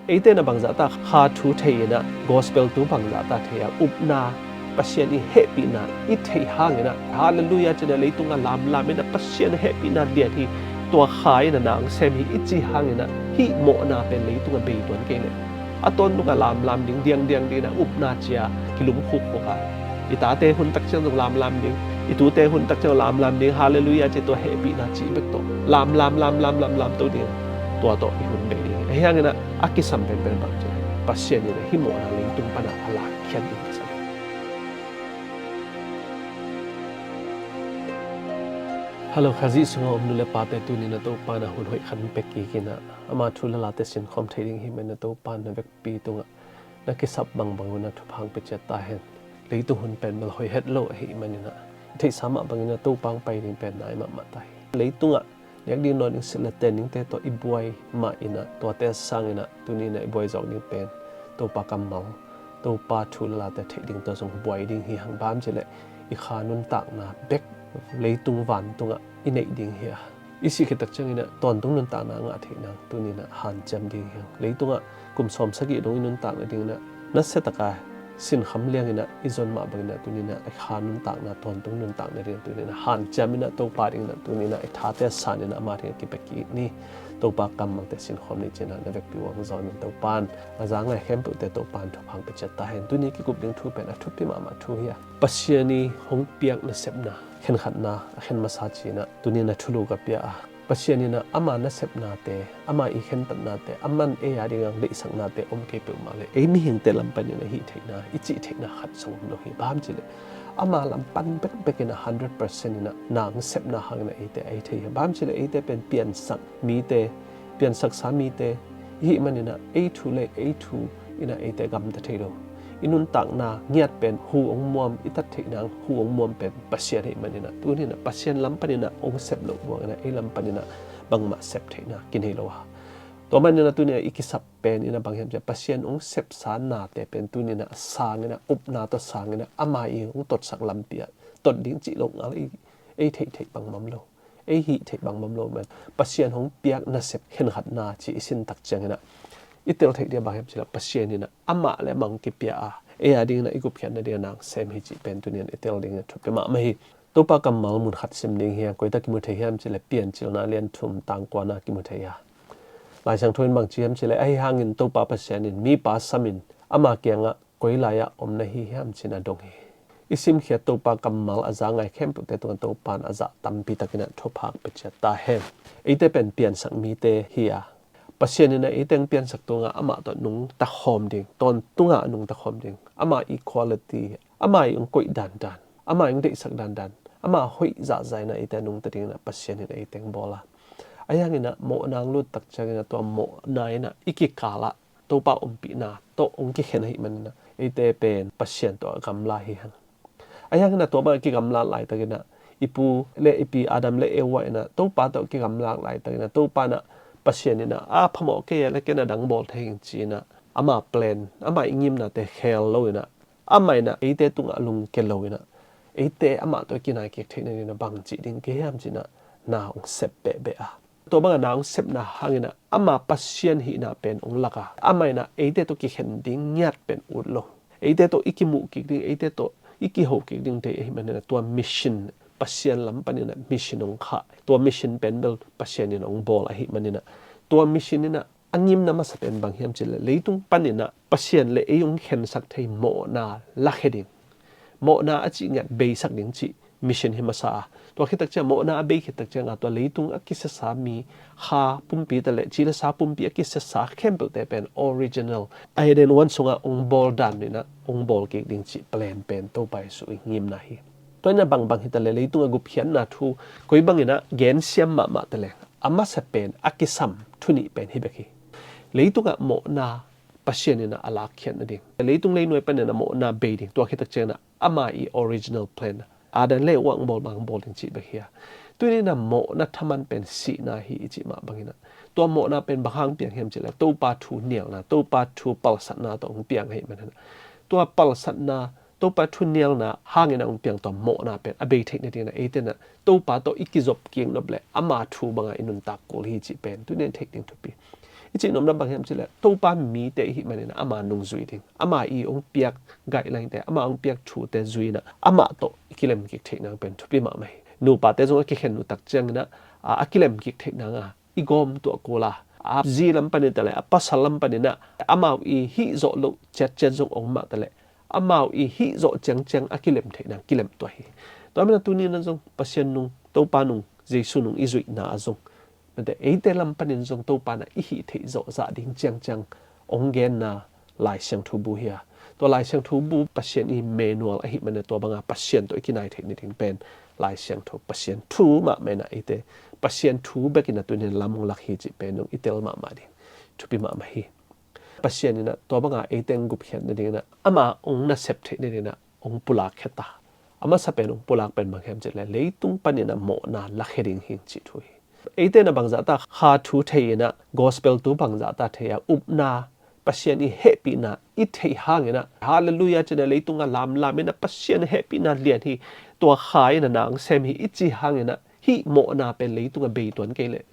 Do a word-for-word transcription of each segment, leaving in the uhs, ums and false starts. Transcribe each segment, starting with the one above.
Eite na bangzah ta kha thu thei inah, gospel thu bangzah ta thei a, upna, Pasian i hehpihna i theih hang inah, halleluiah cina leitungah lamlam inah Pasian hehpihna lian hi, tua kha inah na ang sem hi i ci hang inah, hih mawhna pen leitungah bei tuan kei leh a tawntungah lamlam ding, diangdiang ding inah upna cia kilum khukkhuk a, i tate hun tak ciang zong lamlam ding, i tute hun tak ciang lamlam ding, halleluiah ci tua hehpihna cih bek tawh lamlam lamlam lamlam to ding, tua tawh i hun bei ding. Ahi hang inah a kisam penpen bang ci, Pasian inah hih mawhna leitung panah a lakkhiat ding kisam. Hallo, Khazih sungah om nu le pate, tuni na Topa na hun hoih khat pek kik inah ama thu le late sinkhawm thei ding hi man na Topa na vekpi tungah na kisap bangbang uh na thupha hong pia ciat ta hen. Leitung hun pen bel hoih het lo ahih man inah i theihsa mah bangin na Topa hong pai ding pen nai mahmah ta hi. Leitungah nek ding nawn ding silh le ten dingte tawh i buai mah inah tuate sang inah tuni na i buai zawk ding pen Topa kammal, Topa thu le late theih ding tawh zong buai ding hi hang, bang hang hiam cih leh i kha nuntakna bek leitung vantungah i neih ding hi a, i sih khit tak ciang inah tawntung nuntakna a ngah theih nang tuni na hanciam ding hi hang. Leitungah kum sawm sagih dong i nuntak nading inah nasia taka sinkham liang inah i zon mah bang inah tuni na i kha nuntakna tawntung nuntak nading tuni na hanciam inah Topa ding inah tuni na i thate san inah ama ding a kipia kik ni. Topa kammalte sinkhawm ni ci inah na vekpi uh hong zawh in Topa in a za ngai khempeuhte Topa in thupha hong pia ciat ta hen. Tuni kikup ding thu pen a thupi mahmah thu hi a, Pasian i hong piak nasepna khenkhatna a khen masa ci inah tuni na thulu ka pia a, Pasian inah ama nasepnate, ama i khentatnate, aman ei a ding ang deihsaknate om kei peuhmah le ei mihingte lam panin a hih theihna, i cih theihna khat zong om lo hi. Bang hang hiam cih leh ama lam pan bekbek inah hundred percent inah na hong sepna hang inah eite a hi thei hi. Bang hang hiam cih leh eite pen piansak mite, piansaksa mite i hih man inah ei thu le ei thu inah eite gamta thei lo. I nuntakna ngiat pen hu hong muam, i tat theih nang hu hong muam pen Pasian ahih man inah tuni inah Pasian lam pan inah hong sep loh buang inah ei lam pan inah bangmah sep theihna kinei lo a. Tua man inah tuni inah i kisap pen inah bang hiam cih leh Pasian hong sepsa nate pen tuni inah a sang inah upna tawh sang inah ama i hong totsak lampi ah tot ding cih lo ngal ei, ei theih theih bang bang lo. Ei hih theih bang bang lo man. Pasian hong piak nasep khenkhatna ci i sin tak ciang inah i tel theih ding a bang hiam cih leh Pasian inah amah le amah hong kipia a, ei a ding inah i gupkhiatna ding a na hong sem hi cih pen tuni inah i tel ding a thupi mahmah hi. Topa kammal mun khat sim ding hi a, koi tak kimu thei hiam cih leh Piancilna lian thum tang kuana kimu thei a. Lai Siangtho in bang ci hiam cih leh, ahi hangin Topa Pasian in mipa sam in ama kiangah koi lai-ah om na hi hiam ci-in a dong hi. I simkhiat Topa kammal a za ngai khempeuhte tungah Topa in a zah tampi takin a thupha pia ciat ta hen. Eite pen piansak mite hi a, Pasian in a eite hong piansak tungah amah tawh nungta khawm ding, tawntung a nungta khawm ding, ama equality, ama hong koih dandan, ama hong deihsak dandan, ama hoih zahzah in a eite nungta dingin a Pasian in a eite hong bawl a. Ahi hangin a mawhna hong lut tak ciangin a tua mawhna in a i kikal ah Topa ompihna tawh hong kikhen ahih manin a eite pen Pasian tawh a gamla hi hang. Ahi hangin a tua bang a kigamlat laitakin a i pu le i pi Adam le Eva in a Topa tawh kigamlat laitakin a Topa in a Pasian in a a phamawh kei a le ken a dang bawl thei ing ci-in a ama plan, ama i ngimnate khel lo in a amah in a eite tungah lungkia lo in a eite amah tawh kinai kik theih nadingin a bang cih ding ka hiam ci-in a na hong sep behbeh a. Tua bangah na hong sepna hangin a ama Pasian hihna pen hong lak a, amah in a eite tawh kikhen ding ngiat pen ut lo. Eite tawh i kimuh kik ding, eite tawh i kiho kik ding deih ahih manin a tua mission, Pasian lam panin a mission hong khah. Tua mission pen bel Pasian in hong bawl ahih manin a tua mission in a a ngimna masa pen bang hiam cih leh leitung panin a Pasian le ei hong khensak thei mawhna lakhia ding, mawhna a cih ngiat beisak ding cih mission hi masa a. Tua khit tak ciang mawhna a bei khit tak ciang a tua leitung a kisiasa mi kha pumpi ta le ci le sa pumpi a kisiasa khempeuhte pen original Eden huan sungah hong bawl dan in a hong bawl kik ding cih plan pen Topa Jesuh i ngimna hi. Tua in a bangbang hi ta le leitung a gupkhiatna thu koi bangin a gensiam mahmah ta le a masa pen a kisam thu nih pen hi bek hi. Leitung ah mawhna Pasian in a a lakkhiat nading, leitung leinuai panin a mawhna bei ding, tua khit tak ciangin a ama i original plan, Adam le Eva hong bawl bang hong bawl ding cih bek hi a. Tuni in a mawhna thaman pen sihna hi i cih mah bangin a tua mawhna pen bang hang piang hiam cih leh Topa thu nialna, Topa thu palsatna tawh hong piang ahih manin a tua palsatna Topa thu nialna hangin a hong piang tua mawhna pen a bei theih nadingin a eite in a Topa tawh i kizop kik nop le ama thu bangah i nuntak kul hi cih pen tuni in theih ding thupi. I cih nopna bang hiam cih leh Topa mite i hih manin ah ama nungzui ding, ama i hong piak guideline-te, ama hong piak thute zui-in ah amah tawh i kilem kik theih nang pen thupi mahmah hi. Nupate zong a kikhen uh tak ciangin ah a, a kilem kik theih nang a i gawm tuah kul a, a zi lam panin ta leh a pasal lam panin ah amau i hih zawh loh ciatciat zong om mah ta leh amau i hih zawh ciangciang a kilem theih nang kilem tuah hi. Tua manin ah tuni-in ah zong Pasian nung, Topa nung, Jesu nung i zuihna ah zong, mate, eite lam panin zong Topa in ah i hih theih zawh zah ding ciangciang hong genna Lai Siangtho bu hi a. Tua Lai Siangtho bu Pasian i manual ahih manin ah tua banga Pasian tawh i kinai theih nading pen Lai Siangtho Pasian thu mahmah in ah eite Pasian thu bekin ah tuni-in lam hong lak hi cih pen zong i tel mahmah ding thupi mahmah hi. Pasian in ah tua banga eite hong gupkhiat nadingin ah ama hong nasep theih nadingin ah hong pulak khia ta. A masa pen hong pulak pen bang hiam cih leh leitung panin ah mawhna lakhia ding hi cih thu hi. Eite in ah bangzah ta kha thu thei in ah, gospel thu bangzah ta thei a, upna, Pasian i hehpihna i theih hangin ah, Halleluiah ci-in ah leitungah lamlam in ah Pasian hehpihna lian hi, tua kha in ah na hong sem hi i cih hangin ah hih mawhna pen leitungah bei tuan kei leh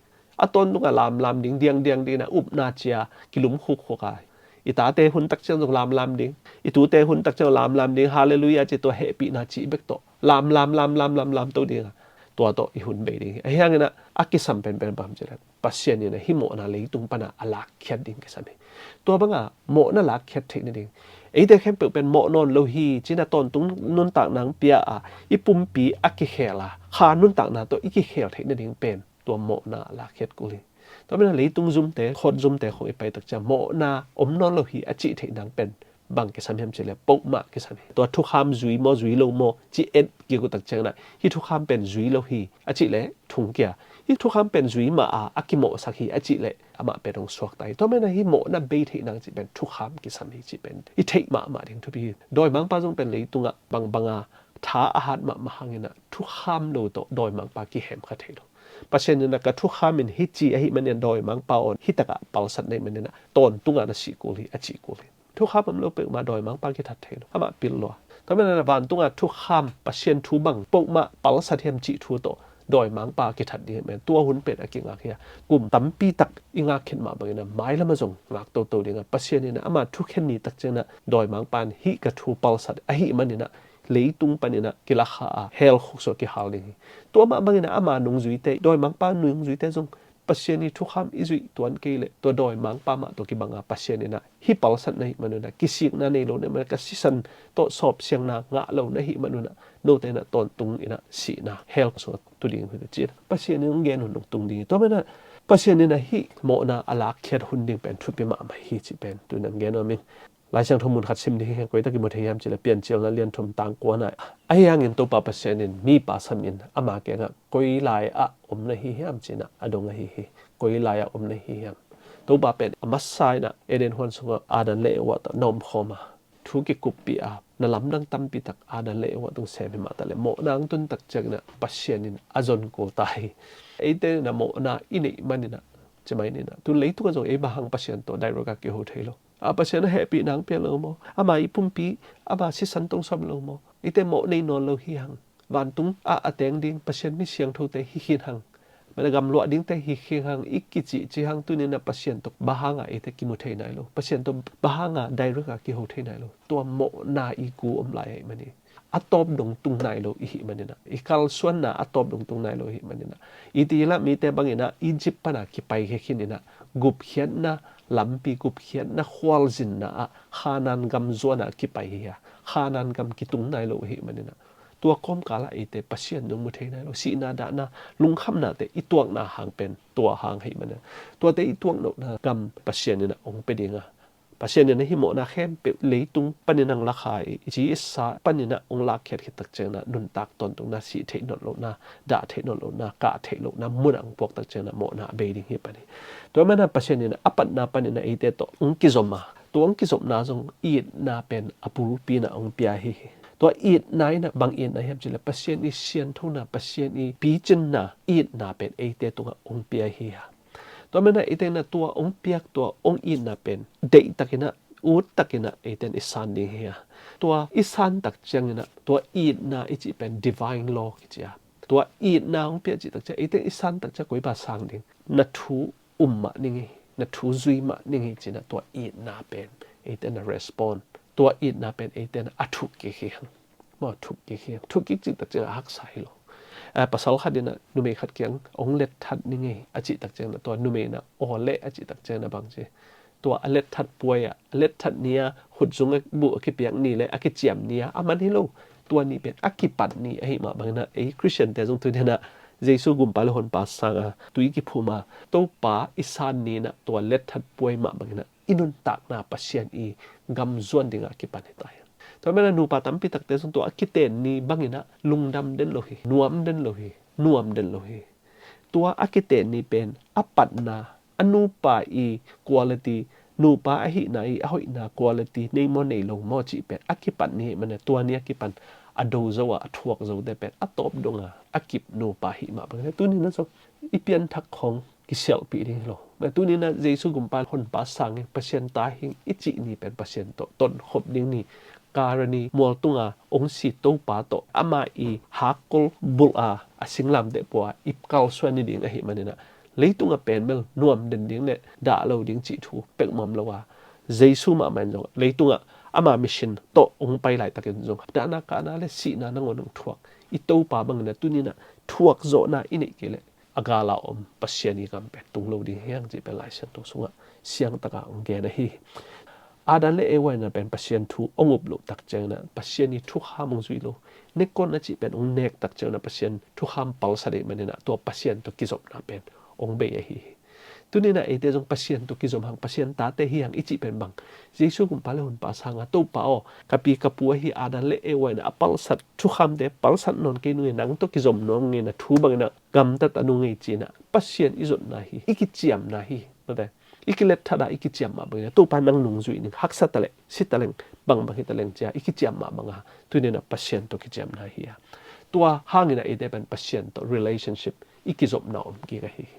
a tawntungah lamlam ding, diangdiang dingin ah upna ci-a kilum khukkhuk a, i tate hun tak ciang zong lamlam ding, i tute hun tak ciang lamlam ding, Halleluiah ci, tua hehpihna cih bek tawh lamlam lamlam lamlam to ding a, tua tawh i hun bei ding hi. Ahi hangin ah a kisam penpen bang hiam cih leh Pasian in ah hih mawhna leitung pan ah a lakkhiat ding kisam hi. Tua banga mawhna lakkhiat theih nading, eite khempeuh pen mawh nawn lo hi ci-in ah tawntung nuntakna hong pia a, i pumpi a kikhel a, kha nuntakna tawh i kikhel theih nading pen tua mawhna a lakkhiat kul hi. Tua manin ah leitung zumte, khawt zumte khawng i pai tak ciang mawhna om nawn lo hi a cih theih nang pen bang kisam hiam cih leh pohmah kisam hi. Tua thukham zui maw zui lo maw ci et kik uh tak ciangin ah hih thukham pen zui lo hi a cih leh thung kia, hih thukham pen zui mah a, a kimawhsak hi a cih leh amah pen hong suakta hi. Tua manin ah hih mawhna bei theih nang cih pen thukham kisam hi cih pen i theih mahmah ding thupi hi. Dawimangpa zong pen leitungah bangbanga tha a hat mahmah hangin ah thukham lo tawh dawimangpa kihem kha thei lo. Pasian in ah ka thukham in hi ci ahih manin dawimangpa awn hi takah palsat na hih manin ah tawntungah na sih kul hi a cih kul hi. Thukham om lo peuhmah dawimangpa kithat thei lo, amah pil lua. Tua manin ah vantungah thukham, Pasian thu bang pohmah palsat hiam cih thu tawh dawimangpa kithat ding ahih manin tua hun pen a kingak hi a, kum tampi tak i ngak khit mah bangin ah mailam ah zong ngak toto ding a, Pasian in ah ama thukhen ni tak ciangin ah dawimangpa in hih ka thu palsat ahih manin ah leitung panin ah kilakha a, hell khuksuah kihal ding hi. Tua mah bangin ah ama nungzuite, dawimangpa nungzuite zong Pasian i thukham i zuih tuan kei leh tua dawimangpa mah tawh kibang a, Pasian in ah hih palsat na hih manun ah, kisikna nei lo na hih manun ah, ka sisan tawh sawpsiangna ngah lo na hih manun ah, note in ah tawntung in ah sihna, hell khuksuah tu ding hi ci-in ah Pasian in hong gen hun hong tung ding hi. Tua manin ah Pasian in ah hih mawhna a lakkhiat hun ding pen thupi mahmah hi cih pen tu-in hong gen nuam ing. Lai Siangtho mun khat sim ding hi hang, koi tak i mu thei hiam cih leh Piancilna lian thum tang kuana, ahi hangin Topa Pasian in mipa sam in ama kiangah koi lai-ah om na hi hiam ci-in ah a dong ahi hi. Koi lai-ah om na hi hiam? Topa pen a masa in ah Eden huan sungah Adam le Eva tawh na omkhawm a, thu kikuppih a, na lamdang tampi tak Adam le Eva tung sem hi mah ta leh mawhna hong tun tak ciangin ah Pasian in a zon kul ta hi. Eite in ah mawhna i neih manin ah, ci mai ni in ah, tu leitungah zong ei bang hang Pasian tawh direct a kiho thei lo. A, Pasian a hehpihna hong pia lo maw? Ama i pumpi, ama sisan tawh hong sawm lo maw? Eite mawh nei nawn lo hi hang. Vantung ah a teng ding Pasian mi siangthote hi khin hang, mana gamluah dingte hi khin hang i kicihcih hang, tuni in ah Pasian tawh bang hanga eite kimu thei nai lo? Pasian tawh bang hanga direct a kiho thei nai lo? Tua mawhna i gu om lai ahih manin a tawp dong tung nai lo i hih manin ah, i kalsuanna a tawp dong tung nai lo i hih manin ah, i ti lah mite bangin ah Egypt pana kipai khia khin in ah, gupkhiatna lampi, gupkhiatna khualzinna ah Khanaan gam zuan ah kipai hi a, Khanaan gam kitung nai lo i hih manin ah, tua kawmkal ah eite Pasian zong mu thei nai lo, sihna dahna, lungkhamnate i tuakna hang pen tua hang ahih manin ah, tuate i tuak lohna gam Pasian in ah hong pia ding a, Pasian in ah hih mawhna khempeuh leitung panin hong lakha, i ci i sa panin ah hong lakkhiat khit tak ciangin ah nuntak tawntungna, sih theih nawn lohna, dah theih nawn lohna, kah theih lohna mun ah hong puak tak ciangin ah mawhna a bei ding hi pan hi. Tua manin ah Pasian in ah a patna panin ah eite tawh hong kizom a, tua hong kizopna zong itna pen a bulpi in ah hong pia hi hi. Tua itna in ah bang itna hiam cih leh Pasian i sianthona, Pasian i picinna itna pen eite tungah hong pia hi a. Tua manin ah eite in ah tua hong piak, tua hong itna pen deihtakin ah, uttakin ah eite in i san ding hi a. Tua i san tak ciangin ah tua itna i cih pen divine law kici a, tua itna hong pia cih tak ciang eite in i san tak ciang koi bang sang ding? Na thu um mah ning hi. na thu zui mah ning hi ci-in ah tua itna pen eite na respond, tua itna pen eite na a thuk kik hi hang. Maw, thuk kik hi hang. Thuk kik cih tak ciang a haksa hi lo. Eh, pasal khat in ah numei khat kiang hong let that ning ei a cih tak ciang ah tua numei in ah aw leh a cih tak ciang ah bang ci, tua a let that puai ah, a let that ni-a khut zung a buh a kipiak ni le a kiciam ni-a a man hi lo. Tua ni pen a kipan ni ahi mah bangin ah ei Khristiante zong tuni-in ah Jesu gumpa le honpa sang a tui kiphum a Topa i san ni-in ah tua let that puai mah bangin ah i nuntakna Pasian i gam zuan dingah kipan hi ta hi. Tua manin ah nupa tampi takte zong tua a kiten ni bangin ah lungdam den lo hi, nuam den lo hi, nuam den lo hi. Tua a kiten ni pen a patna, a nupa i quality, nupa ahihna i a hoihna quality nei maw nei lo maw cih pen a kipan ni ahih manin ah tua ni a kipan a do zo a, a thuak zote pen a tawp dong a, a kip nupa ahih mah bangin ah tuni-in ah zong i pianthak khawng kisialhpih ding hi lo. Mah tuni-in ah Jesu gumpa honpa sang hi, Pasian ta hi i cih ni pen Pasian tawh tonkhop ding ni, Kalvari mual tunga hong si Topa tawh ama i hakkol bulh a, a singlamteh pua i kalsuan ni ding ahih manin ah leitung a pen bel nuam den ding le dah lo ding cih thu pek mawk lo a, Jesu mahmah in zong leitungah ama mission tawh hong pai laitakin zong dahna kahna le sihna nangawn hong thuak i Topa bangin ah tuni-in ah thuak zawhna i neih kei leh a gala om Pasian i gam pen tung lo ding hi hang cih pen Lai Siangtho sungah siangtaka hong gen ahi hi. Adam le Eva in ah pen Pasian thu hong up loh tak ciangin ah Pasian i thukham hong zuih lo. Nekon a cih pen hong nek tak ciangin ah Pasian thukham palsat ahih manin ah tua Pasian tawh kizopna pen hong bei ahi hi. Tuni-in ah eite zong Pasian tawh kizom hang, Pasian tate hi hang i cih pen bang, Jesu gumpa le honpa sang a Topa aw, ka pi ka pu ahi Adam le Eva in ah a palsat thukhamte palsat nawn kei nung ei, nang tawh kizom nuam ing ei, na thu bangin ah gamtat a nung ei ci-in ah Pasian i zotna hi, i kiciamna hi. Tua teh i kilet that a i kiciam mah bangin ah Topa nang nung zuih ning, haksa taleh, si taleng, bangbang hi taleng ci-a i kiciam mah bang a tuni-in ah Pasian tawh kiciamna hi a. Tua hangin ah eite pen Pasian tawh relationship i kizopna om kik ahi hi.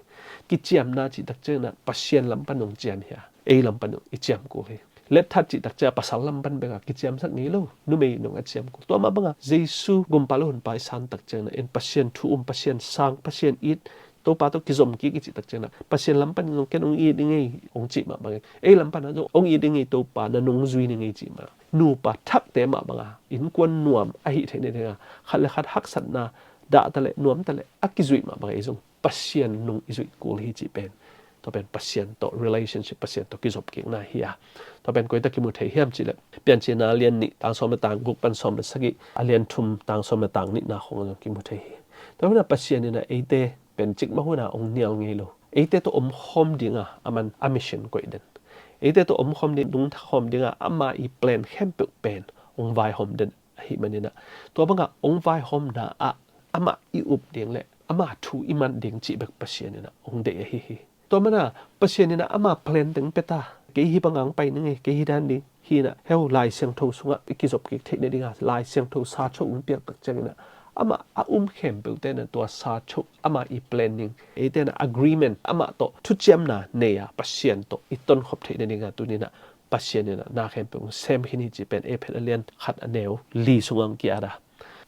Kiciamna cih tak ciangin ah Pasian lam pan hong ciam hi a, ei lam pan hong i ciam kul hi. Let that cih tak ciang pasal lam pan bek a kiciamsak ngei lo, numei in hong a ciam kul. Tua mah bang a Jesu gumpa le honpa i san tak ciangin ah en Pasian thu um, Pasian sang, Pasian it, Topa tawh kizom kik i cih tak ciangin ah Pasian lam pan zong ken hong it ing ei hong cih mah bangin, ei lam pan ah zong hong it ing ei Topa, na nung zui ning ei cih mah. Nupa thakte mah bang a innkuan nuam ahih theih nading a khat le khat haksatna, dah taleh nuam taleh a kizuih mah bang a ei zong Pasian nung i zuih kul hi cih pen, tua pen Pasian tawh relationship, Pasian tawh kizop kikna hi a. Tua pen koi tak kimu thei hiam cih leh Piancilna lian nih tang sawm le tang guk pan sawm le sagih, a lian thum tang sawm le tang nihna khawng zong kimu thei hi. Tua pen ah Pasian in ah eite pen cikmah hun a hong nial ngei lo. Eite tawh omkhawm ding a aman a mission koih den. Eite tawh omkhawm ding, nungta khawm ding a ama i plan khempeuh pen hong vaihawm den ahih manin ah tua bang a hong vaihawmna ah amah i up ding le ama thu i man ding cih bek Pasian in ah hong deih ahi hi. Tua manin ah Pasian in ah ama plan teng pia ta, kei hih bang a hong pai ning ei, kei hih dan ding hi in ah, heu, Lai Siangtho sungah i kizop kik theih nading a Lai Siangtho sachoh hong piak tak ciangin ah amah a um khempeuhte in ah tua sachoh ama i plan ding, eite in ah agreement, amah tawh thuciamna nei a Pasian tawh i tonkhop theih nading a tuni-in ah Pasian in ah na khempeuh hong sem khin hi cih pen Efesa a lian khat a neu li sungah hong ki-at a.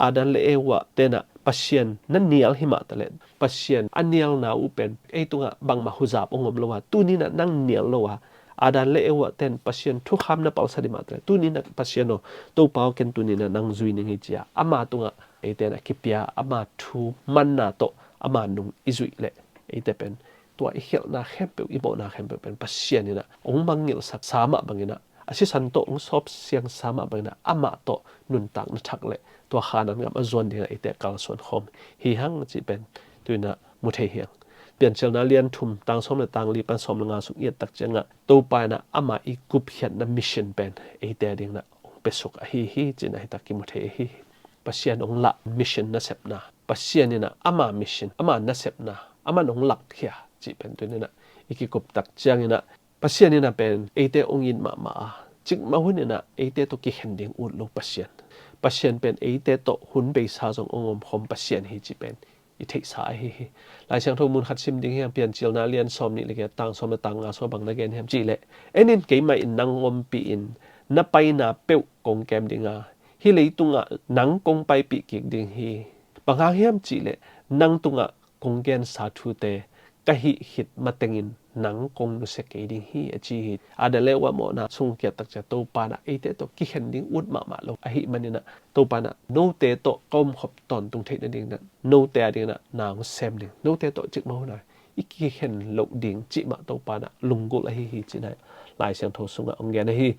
Adam le Eva te in ah Pasian na nial hi mah taleh Pasian a nialna uh pen ei tungah bangmah huzap hong om lo a, tuni-in ah nang nial lo a, Adam le Eva te in Pasian thukham na palsat hi mah taleh tuni-in ah Pasian aw, Topa aw, ken tuni-in ah nang zui ning ei ci-a ama tungah eite in ah kipia ama thu manna tawh ama nung i zuih leh eite pen tua i khialhna khempeuh, i mawhna khempeuh pen Pasian in ah hong mangngilhsak sa mah bangin ah, a sisan tawh hong sawp siang sa mah bangin ah amah tawh nuntakna thak le tua Khanaan gam a zuan dingin ah eite a kalsuan khawm hi hang cih pen tuni-in ah mu thei hi hang. Piancilna lian thum tang sawm le tang li pan sawm le nga sung i et tak ciangah Topa in ah ama i gupkhiatna mission pen eite adingin ah hong piasuk ahi hi cih in ah hi tak kimu thei ahi hi. Pasian hong lah mission nasepna, Pasian in ah ama mission, ama nasepna aman hong lakkhia cih pen tuni-in ah i kikup tak ciangin ah Pasian in ah pen eite hong it mahmah a, cikmah hun in ah eite tawh kikhen ding ut lo Pasian. Pasian pen eite tawh hun beisa zong hong omkhawm Pasian hi cih pen i theihsa ahi hi. Lai Siangtho mun khat sim ding hiam, Piancilna lian sawm nih le giat tang sawm le tang nga sungah bang na gen hiam cih leh, en in, keimah in nang hong ompih in, na paina peuh kong kem ding a, hih leitungah nang kong paipih kik ding hi. Bang hang hiam cih leh nang tungah kong gensa thute ka hih khit matengin nang kong nusia kei ding hi, a ci hi. Adam le Eva mawhna sung kiat tak ciang Topa in ah eite tawh kikhen ding ut mahmah lo ahih manin ah Topa in ah note tawh ka omkhop tawntung theih nading in ah note a ding in ah na hong sem ding, note tawh cikmah hun a i kikhen loh ding cih mah Topa in ah lunggulh ahi hi ci-in ah Lai Siangtho sungah hong gen ahi hi.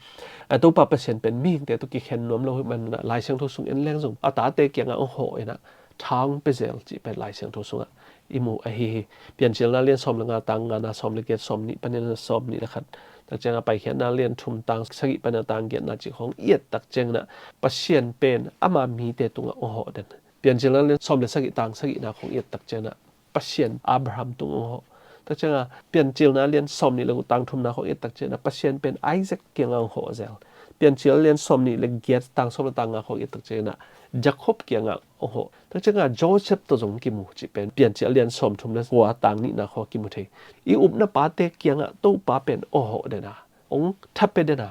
A Topa Pasian pen mihingte tawh kikhen nuam lo ahih manin ah Lai Siangtho sung en leng zong a tate kiangah hong hawh in ah tha hong pia zel cih pen Lai Siangtho sungah i mu ahi hi. Piancilna lian sawm le nga tang ngana, sawm le giat, sawm nih panin sawm nih le khat, tak ciangah Paikhiatna lian thum tang sagih panin tang giatna cih khawng i et tak ciangin ah Pasian pen ama mite tungah hong hawh den. Piancilna lian sawm le sagih tang sagihna khawng i et tak ciangin ah Pasian Abraham tung hong hawh. Tak ciangah Piancilna lian sawm nih le guk tang thumna khawng i et tak ciangin ah Pasian pen Isaac kiangah hong hawh zel. Piancil lian sawm nih le giat tang sawm le tang nga khawng i et tak ciangin ah Jacob kiangah hong hawh. Tak ciangah Joseph tawh zong kimu cih pen Piancil lian sawm thum le kua tang nihna khawng kimu thei. I upna pate kiangah Topa pen hong hawh den a, hong thapia den a,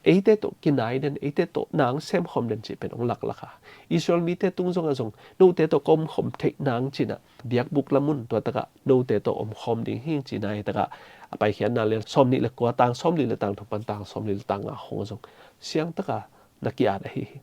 eite tawh kinai den, eite tawh na hong semkhawm den cih pen hong laklak a, Israel mite tung zongah zong note tawh ka omkhawm theih nang ci-in ah biakbuk la mun, tua takah note tawh omkhawm ding hi ci-in ah, hi takah a Paikhiatna lian sawm nih le kua tang sawm nih le tang thum pan tang sawm nih le tang nga khawng zong siang taka na ki-at ahi hi.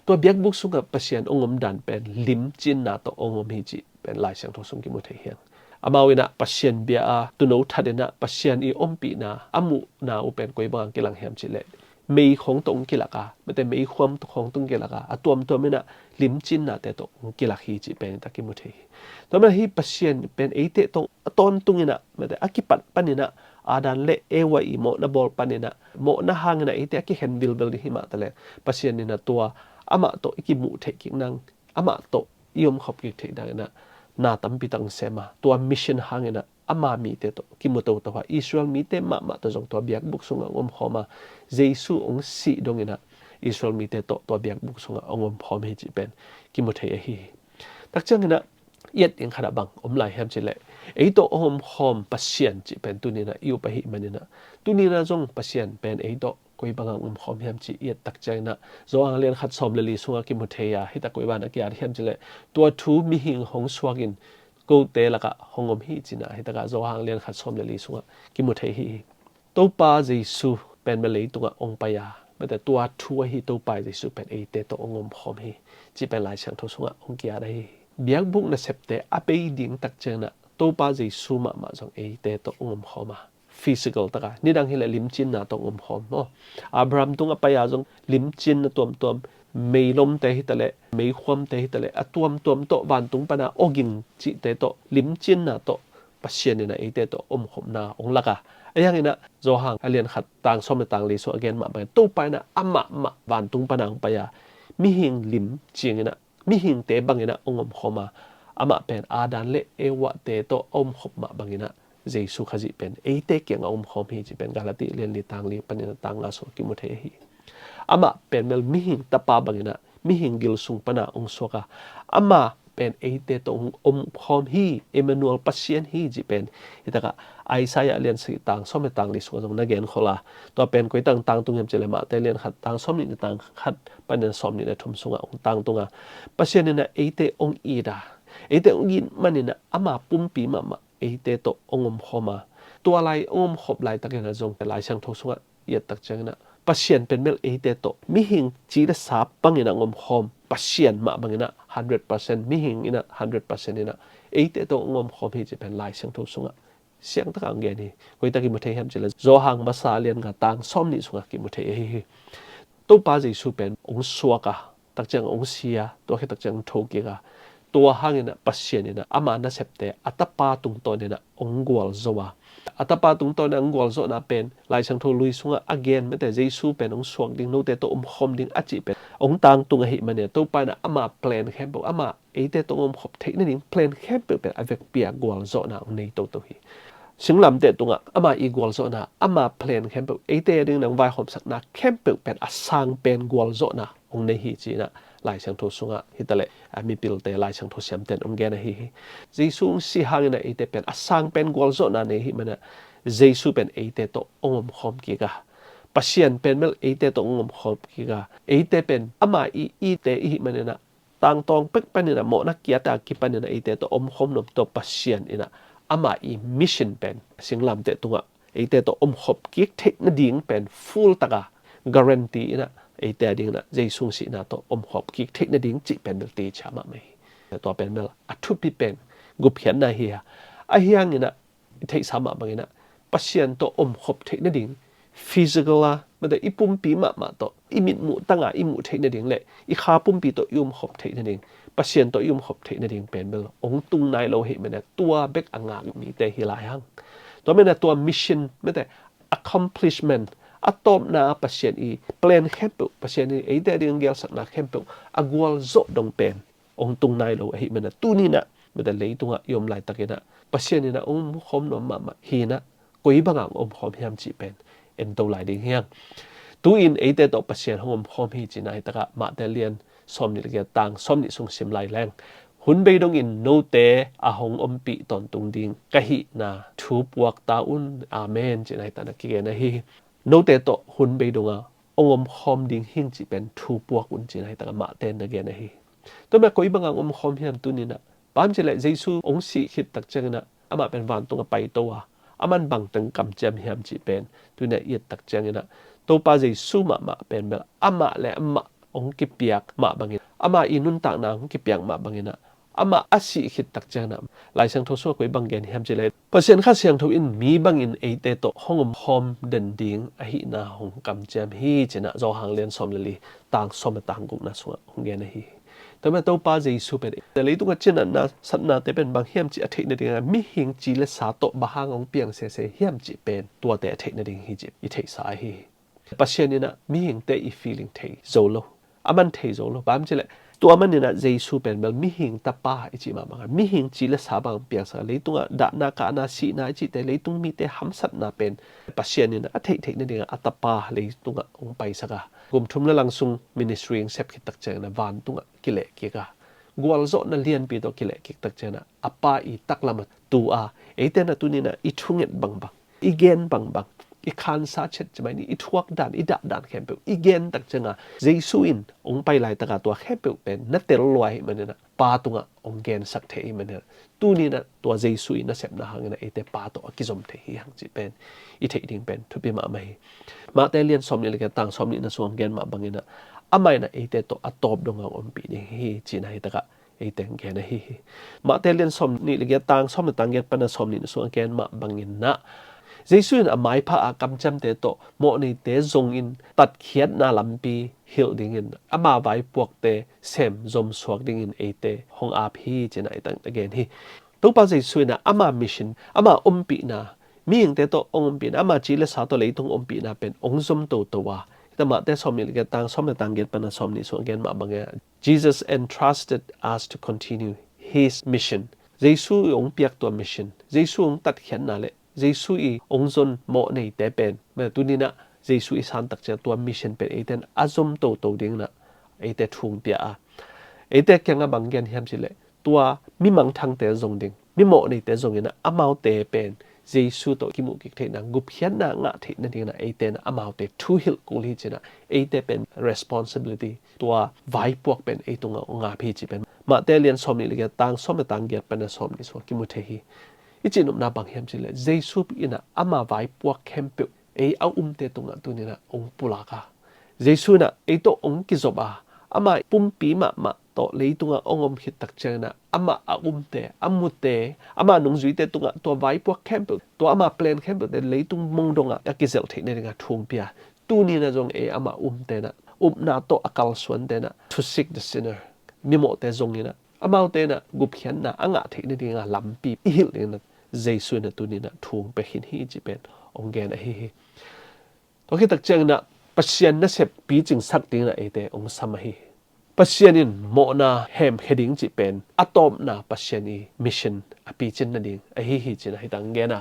Tua biakbuk sungah Pasian hong om dan pen limcinna tawh hong om hi cih pen Lai Siangtho sung kimu thei hi hang. Amau in ah Pasian bia a, tuuno that in ah Pasian i ompihna a muhna uh pen koi bangah kilang hiam cih leh mei khawng tawh hong kilak a, mate meikhuam khawng tawh hong kilak a, a tuamtuam in ah limcinnate tawh hong kilak hi cih pen i tak kimu thei hi. Tua manin hih Pasian pen eite tawh a tawntung in ah, mate a kipat panin ah Adam le Eva i mawhna bawl panin ah, mawhna hangin ah eite a kikhen vilvel ding hi mah taleh, Pasian in ah tua amah tawh i kimuh theih kik nang, amah tawh i omkhop kik theih nang in ah na tampi tak hong sem a, tua mission hangin ah ama mite tawh kimu toto a, Israel mite mahmah tawh zong tua biakbuk sungah hong omkhawm a, Jesu hong sih dongin ah Israel mite tawh tua biakbuk sungah hong omkhawm hi cih pen kimu thei ahi hi. Tak ciangin ah i et ding khat ah bang om lai hiam cih leh, ei tawh hong omkhawm Pasian cih pen tuni in ah i up ahih manin ah, tuni in ah zong Pasian pen ei tawh koi bangah hong omkhawm hiam cih i et tak ciangin ah, Johan lian khat sawm le li sungah kimu thei a, hi tak koi bangah na ki-at hiam cih leh, tua thu mihing hong suakin kote lakah hong om hi ci-in ah, hi takah Johan lian khat sawm le li sungah kimu thei hi hi. Topa Jesu pen mah leitungah hong pai a, mate tua thu ahi Topa Jesu pen eite tawh hong omkhawm hi cih pen Lai Siangtho sungah hong ki-at ahi hi. Biakbuk nasepte a bei ding tak ciangin ah Topa Jesu mahmah zong eite tawh hong omkhawm a, physical taka, nidang hi leh limcinna tawh hong omkhawm maw. Abraham tung a pai a zong limcinna tuamtuam, meilomte hi taleh, meikhuamte hi taleh, a tuamtuam tawh vantung pana awging cihte tawh limcinna tawh Pasian in ah eite tawh omkhopna hong lak a. Ahi hangin ah Johan a lian khat tang sawm le tang li sung a gen mah bangin Topa in ah amah mah vantung pana hong pai a, mihing limcing in ah, mihingte bangin ah hong omkhawm a, amah pen Adam le Eva-te tawh a omkhop mah bangin ah Jesu Khazih pen eite kiangah a omkhawm hi cih pen Galati lian li tang li panin ah tang nga sung kimu thei ahi hi. Amah pen mel mihing tapa bangin ah mihing gil sung pana hong suak a, amah pen eite tawh hong omkhawm hi, Emmanuel, Pasian hi cih pen hi takah Isaiah lian sagih tang sawm le tang li sungah zong na gen khol a, tua pen koi tang tangtung hiam cih leh Mate lian khat tang sawm nih le tang khat panin sawm nih le thum sungah hong tangtung a, Pasian in ah eite hong it a, eite hong it manin ah ama pumpi mahmah eite tawh hong omkhawm a, tua lai hong omkhop laitakin ah zong Lai Siangtho sungah i et tak ciangin ah Pasian pen mel eite tawh mihing ci le sa bangin ah hong omkhawm, Pasian mah bangin ah hundred percent, mihing in ah hundred percent in ah eite tawh hong omkhawm hi cih pen Lai Siangtho sungah siang takah hong gen hi. Koi tak kimu thei hiam cih leh Johan masa lian nga tang sawm nih sungah kimu thei ahi hi. Topa Jesu pen hong suak a, tak ciang hong si a, tua khit tak ciang hong thokik a, tua hangin ah Pasian in ah ama nasepte a Tapa tungtawn in ah hong gualzo a, a Tapa tungtawn in ah hong gualzawhna pen Lai Siangtho lui sungah a gen, mate Jesu pen hong suak ding, note tawh omkhawm ding a cih pen hong tangtung ahih manin ah Topa in ah ama plan khempeuh, ama eite tawh hong omkhop theih nading plan khempeuh pen a vekpi a gualzawhna hong nei toto hi. Singlamteh tungah ama i gualzawhna, ama plan khempeuh, eite a dingin hong vaihawmsakna khempeuh pen a sang pen gualzawhna hong nei hi ci-in ah Lai Siangtho sungah hi taleh a mipilte, Lai Siangtho siamten hong gen ahi hi. Jesu hong si hangin ah eite pen a sang pen gualzawhna nei ahih manin ah Jesu pen eite tawh hong omkhawm kik a, Pasian pen mel eite tawh hong omkhawm kik a, eite pen ama i ite i hih manin ah tangtawng pek panin ah, mawhna kiat a kipanin ah eite tawh omkhawm nuam tua Pasian in ah amah i mission pen singlamteh tungah eite tawh omkhop kik theih nading pen full taka guarantee inah eite a dinginah Jesu sihna tawh omkhop kik theih nading cih pen bel teichia mahmah hi. Tua pen bel a thupi pen gupkhiatna hi a, ahi hanginah i theihsa mah banginah Pasian tawh omkhop theih nading physical a, mate i pumpi mahmah tawh i mitmuh tanga i muh theih nading le i kha pumpi tawh i omkhop theih nading, Pasian tawh i omkhop theih nading pen bel ong tung nai lo hi mane tua bek a ngak mite hi lai hang. Tua mane tua mission mate accomplishment a tawpna Pasian i plan khempeuh, Pasian i eite a ding gelsakna khempeuh a gualzawh dong pen ong tung nai lo ahi mane tuninah mate leitungah i om laitakinah Pasian inah ong mukhawm nuam mahmah hinah koi bangah ong omkhawm hiam cih pen ento lai ding hiang. Tu-in eite tawh Pasian hong omkhawm hi cina hitakah Mahte lian sawmnih le giat tang sawmnih sung sim lai leng, hun bei dongin note a hong ompih tawntung ding ka hihna thu puak ta un, amen, cina hitakah na kigen ahi hi. Note tawh hun bei donga ong omkhawm ding hing cih pen thu puak un cina hitakah Mahte na gen ahi hi. Tua mah koi bangah ong omkhawm hiam tuninah Bang hang hiam cih leh Jesu hong sih khit tak cianginah amah pen vantung a paito a, aman bangteng kamciam hiam cih pen tuni a i et tak cianginah Topa Jesu mahmah pen bel amah le amah hong kipiak mah bangin, amah i nuntakna hong kipiak mah banginah amah a sih khit tak cianginah Lai Siangtho sungah koi bang gen hiam cih leh Pasian Kha Siangtho in mi bangin eite tawh hong omkhawm den ding ahihna hong kamciam hi cinah Johan lian sawm le li tang sawm le tang gukna sungah hong gen ahi hi. Tua mah Topa Jesu pen leitungah cinatna satnate pen bang hiam cih a theih nading a mihing ci le sa tawh bang hang hong piang sese hiam cih pen tuate a theih nading hi cih i theihsa ahi hi. Pasian inah mihingte i feeling thei zo lo, aman thei zo lo. Bang hang hiam cih leh tua maninah Jesu pen bel mihing tapa i cih mah bangah mihing ci le sa bang piangsak a leitungah dahna kahna sihna i cihte leitung mite hamsatna pen Pasian inah a theih theih nadingah a tapa leitungah hong paisak a kum thum le lang sung ministry hong sep khit tak cianginah vantungah kilehkik a gualzawhna lianpi tawh kilehkik tak cianginah a Pa i taklam a tu a eite na tuninah i thunget bangbang, i gen bangbang, i khansa chet cimai ni, i thuak dan, i dah dan khempeuh i gen tak cianga Jesu in hong pai laitaka tua khempeuh pen na tel lua hi maninah Pa tungah hong gensak thei hi maninah tuninah tua Jesu i nasepna hanginah eite Pa tawh a kizom thei hi hang cih pen i theih ding pen thupi mahmah hi. Mahte lian sawmnih le giat tang sawmnihna sung hong gen mah banginah amah inah eite tawh a tawp donga hong ompih ding hi cina hitakah eite hong gen ahi hi. Mahte lian sawmnih le giat tang sawm le tang giat pana sawmnihna sung a gen mah banginah Jesu in a maipha a kamciamte tawh mawhneite zongin tatkhiatna lampi hilh dingin ama vaipuakte sem zomsuak dingin eite hong ap hi cinah i tang a gen hi. Topa Jesu inah ama mission, ama ompihna, mihingte tawh hong ompihna, ama ci le sa tawh leitung ompihna pen hong zom toto a hita Mahte sawmnih le giat tang sawm le tang giat pana sawmnih sung a gen mah bangin Jesus entrusted us to continue his mission. Jesu i hong piak tua mission, Jesu hong tatkhiatna le Jesu i hong zon mawhneite pen mah tuninah Jesu i san tak ciang tua mission pen eite in a zom toto dinginah eite thu hong pia a eite kiangah bang gen hiam cih leh tua mi mangthangte zong ding, mi mawhneite zonginah amaute pen Jesu tawh kimuh kik theihna, gupkhiatna ngah theih nadinginah eite inah amaute thu hilh kul hi cinah eite pen responsibility tua vaipuak pen ei tungah hong ap hi cih pen Mahte lian sawmnih le giat tang sawm le tang giat pana sawmnih sungah kimu thei hi. I cihnopna bang hiam cih leh Jesu inah ama vaipuak khempeuh ei a umte tungah tuninah hong pulak a Jesu inah ei tawh hong kizop a ama pumpi mahmah tawh leitungah hong om khit tak cianginah amah a umte, a mute, ama nungzuite tungah tua vaipuak khempeuh, tua ama plan khempeuhte leitung mong dongah a kizelh theih nadingah thu hong pia. Tuninah zong ei ama umte inah upna tawh a kalsuante inah to seek the sinner, mimawhte zonginah amaute inah gupkhiatna a ngah theih nadinga lampi i hilh dinginah Jesu inah tuninah thu hong pia khin hi cih pen hong gen ahi hi. Tua khit tak cianginah Pasian nasep picingsak dinginah eite hong sam ahi hi. Pasian in mawhna hemkhia ding cih pen a tawpna Pasian i mission a picin nading ahi hi cinah hita hong gen a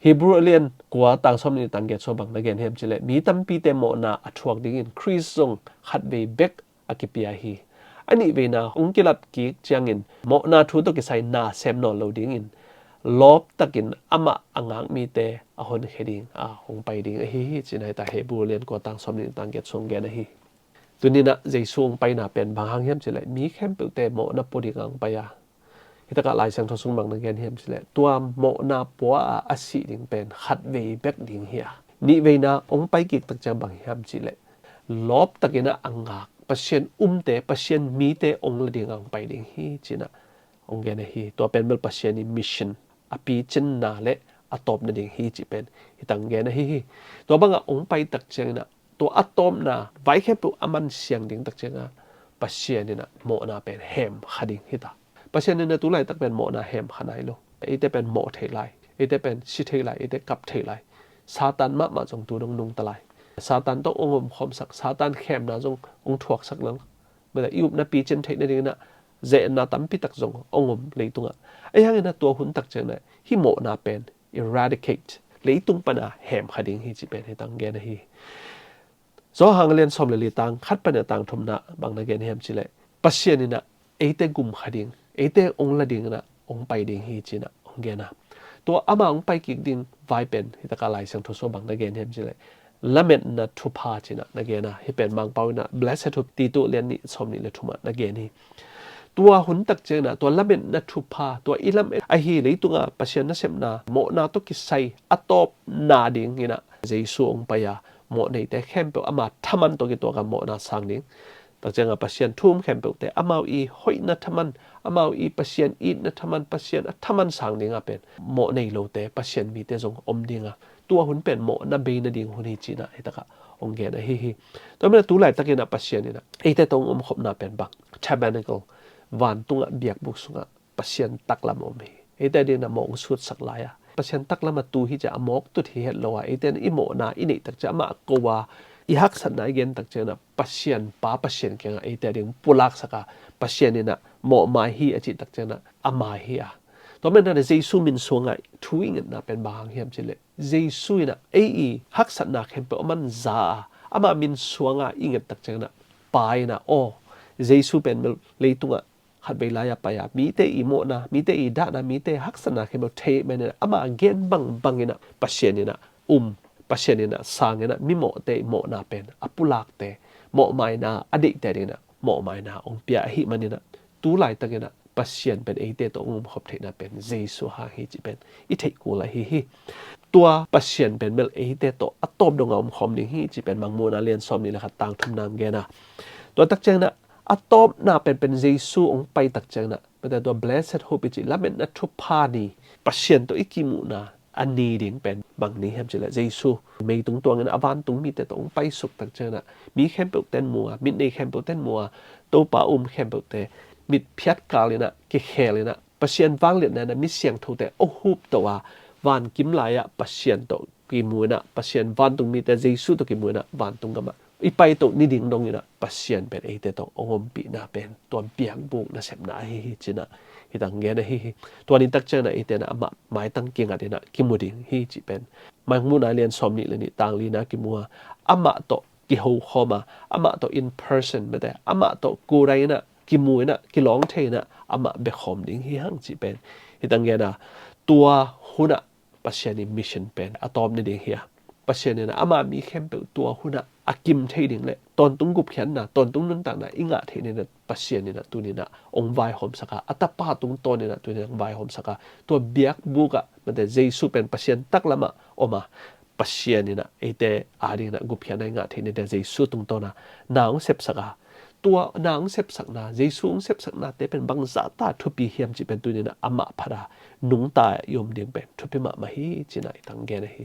Hebrew a lian kua tang sawmnih tang giat sung bang na gen hiam cih leh mi tampite mawhna a thuak dingin Khrist zong khatvei bek a kipia hi. A nihveina hong kilat kik ciangin mawhna thu tawh kisai na sem nawn lo dingin lawptakin amah a ngak mite a honkhia ding a hong pai ding ahi hi cinah hita Hebrew lian kua tang sawmnih tang giat sung gen ahi hi. Tuninah Jesu hong paina pen bang hang hiam cih leh mi khempeuhte mawhna pua dinga hong pai a Hitakah Lai Siangtho sung bang na gen hiam cileh, tua mawhna pua a a sih ding pen khat vei bek ding hi a, nih veina ong pai kik tak ciang bang hiam cileh, lawp takin a ngak Pasian umte, Pasian mite ong la ding a ong pai ding hi cinah ong gen ahi. Tua pen bel Pasian i mission a picinna le a tawpna ding hi cih pen hitang gen ahi hi. Tua bangah ong pai tak cianginah tua a tawpna vai khempeuh a man siang ding tak ciangah Pasian inah mawhna pen hem kha ding hita. Pasian inah tu laitak pen mawhna hem kha nai lo. Eite pen mawh thei lai, eite pen si thei lai, eite kap thei lai. Satan mahmah zong tu dong nungta lai. Satan tawh ong omkhawmsak, Satan khemna zong ong thuaksak lang. Mate i upna picin theih nadinginah zeetna tampitak zong ong om leitungah. Ahi hanginah tua hun tak cianginah hih mawhna pen eradicate, leitung pana hem kha ding hi cih pen hitang gen ahi. Johan a lian sawm le li tang khat pana tang thumna bang na gen hiam cileh, Pasian inah eite gum kha ding, eite ong la dinginah ong pai ding hi cinah ong gen a. Tua ama ong pai kik ding vai pen hitakah Lai Siangtho sung bang na gen hiam cileh, lametna thupha cinah na gen a. Hih pen Mangpau inah blessed hope Titu lian nih sawm nih le thumah na gen hi. Tua hun tak cianginah tua lametna thupha, tua i lamet ahi leitunga Pasian nasepna mawhna tawh kisai a tawpna dinginah Jesu ong pai a, mawh neite khempeuh ama thaman tawh kituaka mawhna sang ding. Tak cianga Pasian thu um khempeuhte, amau i hoihna thaman, amau i Pasian itna thaman, Pasian a thaman sang dinga pen mawh nei lote, Pasian mite zong om dinga, tua hun pen mawhna bei nading hun hi cinah hitakah ong gen ahi hi. Tua mena tu laitakinah Pasian inah eite tawh ong omkhopna pen bang, tabernacle, vantungah biakbuk sungah Pasian taklam om hi. Eite dinah mawh ong sutsak lai a, Pasian taklam a tu hi cia a mawk tut hi het lo a, eite i mawhna i neih tak cia amah ko a, i haksatna i gen tak cianginah Pasian pa, Pasian kiangah eite ding pulaksak a, Pasian inah mawhmai hi a cih tak cianginah a mai hi a. Tua mena Jesu min suangah thu i ngetna pen bang hang hiam cileh, Jesu inah ei i haksatna khempeuh a man za a, ama min suanga i nget tak cianginah Pa inah aw, Jesu pen bel leitungah khat vei lai-ah pai-a mite i mawhna, mite i dahna, mite haksatna khempeuh thei maninah ama gen bangbang inah Pasian inah um, Pasian inah sang inah mimawhte i mawhna pen a pulakte, mawhmaina a deihte dinginah mawhmaina ong pia ahih maninah tu laitakinah Pasian pen eite tawh ong omkhop theihna pen Jesu hang hi cih pen i theih kul ahi hi. Tua Pasian pen bel eite tawh a tawp donga omkhawm ding hi cih pen Mangmuhna lian sawm nih le khat tang thumna ong gen a. Tua tak cianginah a tawpna penpen Jesu ong pai tak cianginah mate tua blessed hope i cih lametna thupha ni, Pasian tawh i kimuhna a ni ding pen bang ni hiam cileh, Jesu meitung tuangin a vantung mite tawh ong paisuk tak cianginah mi khempeuhte in mu a, mit nei khempeuhte in mu a, Topa um khempeuhte mitphiat kalinah kikhelinah Pasian vangliatna inah mi siangthote a hupto a, vankim lai-ah Pasian tawh kimu inah, Pasian vantung mite Jesu tawh kimu inah vantung gamah i paito ni ding donginah Pasian pen eite tawh ong ompihna pen tua biakbuk nasepna ahi hi cinah hitang gen ahi hi. Tua ni tak cianginah eite inah amah maitang kingat inah kimu ding hi cih pen Mangmuhna lian sawm nih le nih tang lina kimu a, amah tawh kihokhawm a, amah tawh in person mate, amah tawh kurai inah kimu inah kilawng thei inah amah biakhawm ding hi hang cih pen hitang gen a. Tua hunah Pasian i mission pen a tawp ni ding hi a, Pasian inah ama mi khempeuh tua hunah a kim thei ding le tawntung gupkhiatna, tawntung nuntakna i ngah theih ni inah Pasian inah tuninah ong vaihawmsak a, a tapa tungtawn inah tuninah ong vaihawmsak a, tua biakbuk ah mate Jesu pen Pasian taklamah om a, Pasian inah eite adinginah gupkhiatna i ngah theih ni ding Jesu tungtawna na ong sepsak a, tua na ong sepsakna, Jesu ong sepsaknate pen bangzahta thupi hiam cih pen tuninah amah phat a nungta i om ding pen thupi mahmah hi cinah i tang gen ahi.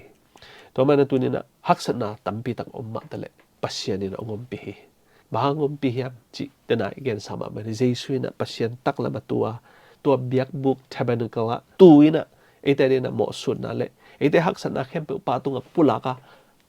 Tua mana tuninah haksatna tampi tak om mah taleh Pasian inah ong ompih hi. Bang hang ompih hiam cih tena i gensa mahmah hi. Jesu inah Pasian taklam a tu a, tua biakbuk tabernacle ah tu inah eite dinah mawhsutna le eite haksatna khempeuh pa tungah pulak a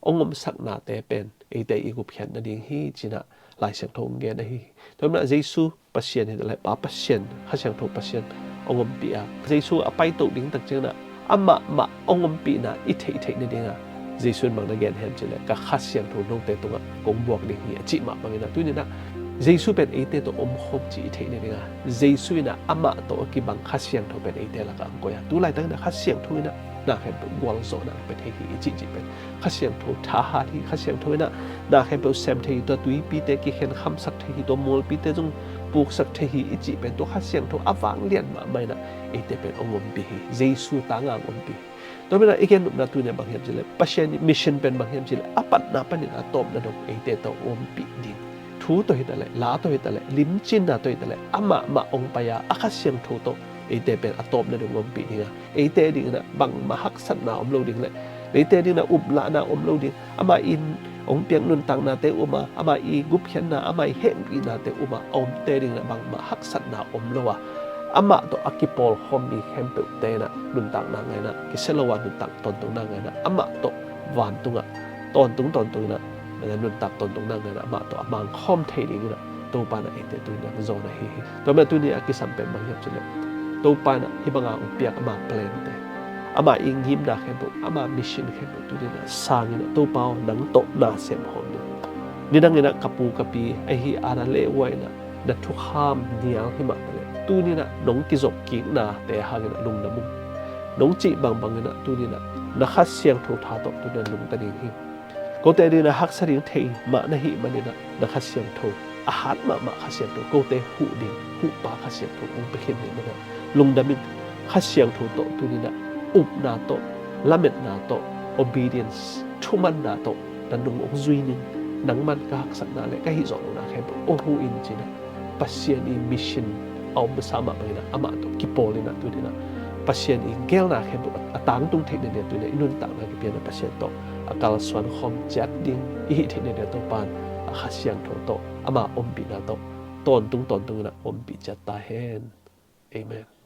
ong omsaknate pen eite i gupkhiat nading hi cinah Lai Siangtho ong gen ahi hi. Tua mana Jesu Pasian hi le Pa Pasian, Kha Siangtho Pasian ong ompih a, Jesu a paito ding tak cianginah amah mah ong ompihna i theih theih nadinga Jesu in bang na gen hiam cih le, ka Kha Siangtho note tungah kong buak ding hi a cih mah banginah tuninah Jesu pen eite tawh omkhawm cih i theih nadinga Jesu inah amah tawh a kibang Kha Siangtho pen eite lakah ong koih a, tu laitakinah Kha Siangtho inah na khempeuh gualzawhna ong pia thei hi i cih cih pen Kha Siangtho thahat hi. Kha Siangtho inah na khempeuh sem thei hi, tua tuipite kikhen khamsak thei hi, tua mualpite zong puksak thei hi i cih pen tua Kha Siangtho a vanglian mahmah in ah eite pen hong ompih hi. Jesu tanga hong ompih hi. Tua manin ah i gen nopna tuni-a bang hiam cih leh, Pasian mission pen bang hiam cih leh, a patna panin a tawpna dong eite tawh hong ompih ding. Thu tawh hi ta leh, la tawh hi ta leh, limcinna tawh hi ta leh, amah mah hong pai-a, a Kha Siangtho tawh eite pen a tawpna dong hong ompih ding a, eite dingin ah bangmah haksatna om lo ding leh, eite dingin ah uplahna om lo ding. Amah in hong piak nuntaknate um a, amah i gupkhiatna, amah i hehpihnate um a, a omte dingin ah bangmah haksatna om lo a, amah tawh a kipawlkhawm mi khempeuhte in ah nuntakna ngah in ah, kisia lo a nuntak tawntungna ngah in ah, amah tawh vantungah tawntung tawntungin ah, nuntak tawntungna ngah in ah, amah tawh a mangkhawm thei dingin ah Topa in ah eite tuni-a hong zawn ahi hi. Tua manin ah tuni-a kisam pen bang hiam cih leh, Topa in ah hih banga hong piak ama plante, ama i ngimna khempeuh, ama mission khempeuh tuni-in ah sangin ah, Topa aw, nang tawh na sem khawm ni. Nidangin ah ka pu ka pi ahi Adam leh Eva in ah na thukham nial hi mah ta leh, tuni-in ah nong kizop kiknate hangin ah lungdam ung. Nong cih bangbangin ah tuni-in ah na Kha Siangtho tha tawh tuni-in ah lungdam ing hi. Kote dingin ah haksa ding thei mah na hih manin ah na Kha Siangtho, a hat mahmah Kha Siangtho, kote huh ding huhpa Kha Siangtho hong pia khin hi manin ah lungdam ing. Kha Siangtho tawh tuni-in ah upna tawh, lametna tawh, obedience, thumanna tawh na nung hong zui ning. Nangman ka haksatna leh ka hih zawh lohna khempeuh hong huh in ci-in ah Pasian i mission a om masa mah bangin ah amah tawh kipawl in ah tuni-in ah Pasian i geelna khempeuh a tangtung theih nadingin ah tuni-in ah i nuntakna kipia in ah Pasian tawh a kalsuan khawm ciat ding i hih theih nadingin ah Topa in a Kha Siangtho tawh, ama ompihna tawh tawntung tawntungin ah ompih ciat ta hen. Amen.